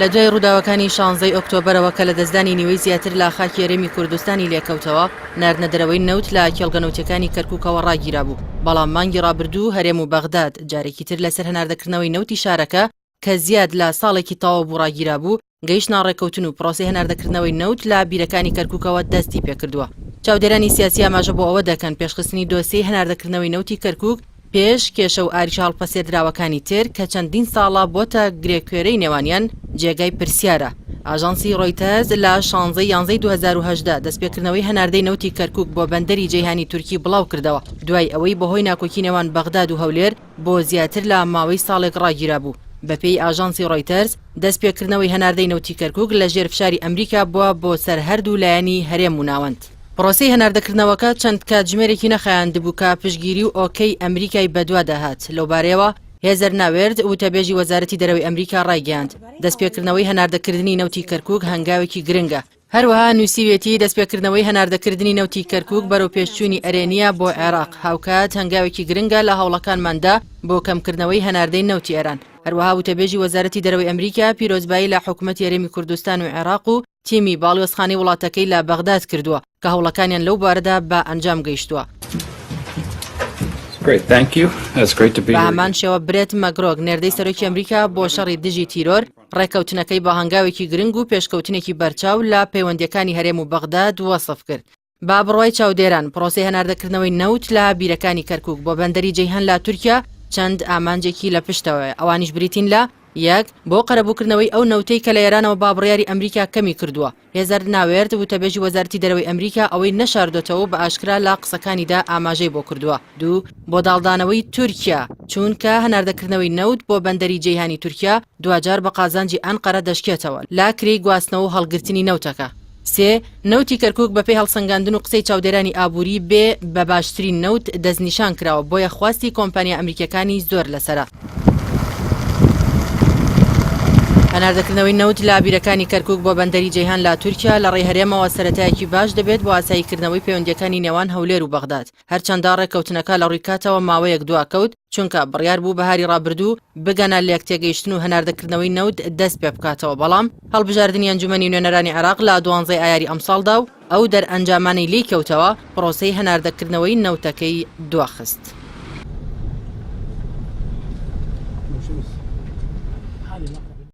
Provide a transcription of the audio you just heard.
لە دوای ڕووداوەکانی شانزەی ئۆکتۆبەرەوە کە لەدەستدانی نیوەی زیاتر لە خاکی هەرێمی کوردستانی لێکەوتەوە، ناردنە دەرەوەی نەوت لە کێڵگە نەوتیەکانی کەرکوکەوە ڕاگیرابوو، بەڵام مانگی ڕابردوو هەرێم و بەغداد جارێکی تر لەسەر هەناردەکردنەوەی نەوتی شارەکە کە زیاد لە ساڵێکی تەواو بوو ڕاگیرابوو، گەیشتنە ڕێککەوتن و پرۆسەی هەناردەکردنەوەی نەوت لە بیرەکانی کەرکوکەوە دەستی پێکردووە. چاودێرانی سیاسی ئاماژە بۆ ئەوە دەکەن، پێشخستنی دۆسیەی هەناردەکردنەوەی نەوتی کەرکوک پێش کێشە و ئاریشە هەڵپەسێردراوەکانی تر کە چەندین ساڵە بۆتە گرێکوێرەی نێوانیان، جێگای پرسیارە. ئاژانسی ڕۆیتەرز لە شانزە ی یانزەی 2018 دەستپێکردنەوەی هەناردەی نەوتی کەرکوک بۆ بەندەری جەیهانی تورکی بڵاوکردەوە، دوای ئەوەی بەهۆی ناکۆکی نێوان بەغداد و هەولێر بۆ زیاتر لە ماوەی ساڵێک ڕاگیرابوو. بەپێی ئاژانسی ڕۆیتەرز، دەستپێکردنەوەی هەناردەی نەوتی کەرکوک لە ژێر فشاری ئەمریکا بووە بۆ سەر هەردوو لایەنی هەرێم و ناوەند. پرۆسەی هەناردەکردنەوەکە چەند کاتژمێرێکی نەخایاندبوو کە پشتگیری و ئۆکەی ئەمریکای بەدوادا هات. لەوبارەیەوە هێزەر ناوێرت، وتەبێژی وەزارەتی دەرەوەی ئەمریکا ڕایگەیاند، دەستپێکردنەوەی هەناردەکردنی نەوتی کەرکوک هەنگاوێکی گرنگە. هەروەها نووسیویەتی، دەستپێکردنەوەی هەناردەکردنی نەوتی کەرکوک بەرەوپێشچوونی ئەرێنییە بۆ عێراق، هاوکات هەنگاوێکی گرنگە لە هەوڵەکانماندا بۆ کەمکردنەوەی هەناردەی نەوتی ئێران. هەروەها وتەبێژی وەزارەتی دەرەوەی ئەمریکا پیرۆزبایی لە حکومەتی هەرێمی کوردستان و عێراق و تیمی باڵیۆزخانەی وڵاتەکەی لە بەغداد کردووە کە هەوڵەکانیان لەو بوارەدا بە ئەنجام گەیشتووە. بە هەمان شێوە برێت مەگرۆک نێردەی سەرۆکی ئەمریکا بۆ شەڕی دژی تیرۆر ڕێککەوتنەکەی بە هەنگاوێکی گرنگ و پێشکەوتنێکی بەرچاو لە پەیوەندییەکانی هەرێم و بەغداد وەسف کرد. بە بڕوای چاودێران، پرۆسەی هەناردەکردنەوەی نەوت لە بیرەکانی کەرکوک بۆ بەندەری جەیهان لە تورکیا چەند ئامانجێکی لە پشتەوەیە، ئەوانیش بریتین لە، یەک، بۆ قەرەبووکردنەوەی ئەو نەوتەی کە لە ئێرانەوە با بڕیاری ئەمریکا کەمی کردووە. هێزەر ناوێرت، وتەبێژی وەزارەتی دەرەوەی ئەمریکا ئەوەی نەشاردۆتەوە و بە ئاشکرا لە قسەکانیدا ئاماژەی بۆ کردووە. دوو، بۆ داڵدانەوەی تورکیا، چوونکە هەناردەکردنەوەی نەوت بۆ بەندەری جەیهانی تورکیا دواجار بە قازانجی ئەنقەرە دەشکێتەوە لە کرێی گواستنەوە و هەڵگرتنی نەوتەکە. سێ، نەوتی کەرکوک بەپێی هەڵسەنگاندن و قسەی چاودێرانی ئابووری بێ بە باشترین نەوت دەستنیشان کراوە، بۆیە خواستی کۆمپانیا ئەمریکیەکانی زۆر لەسەرە. هەناردەکردنەوەی نەوت لە بیرەکانی کەرکوک بۆ بەندەری جەیهان لە تورکیا لە ڕێی هەرێمەوە سەرەتایەکی باش دەبێت بۆ ئاساییکردنەوەی پەیوەندییەکانی نێوان هەولێر و بەغداد. هەرچەندە ڕێککەوتنەکە لە ڕووی کاتەوە ماوەیەک دواکەوت، چونکە بڕیار بوو بەهاری ڕابردوو بگەنە لێکتێگەیشتن و هەناردەکردنەوەی نەوت دەست پێبکاتەوە، بەڵام هەڵبژاردنی ئەنجومەنی نوێنەرانی عێراق لە دوانزەی ئایاری ئەمساڵدا و ئەو دەرئەنجامانەی لێی کەوتەوە، پرۆسەی هەناردەکردنەوەی نەوتەکەی دواخست.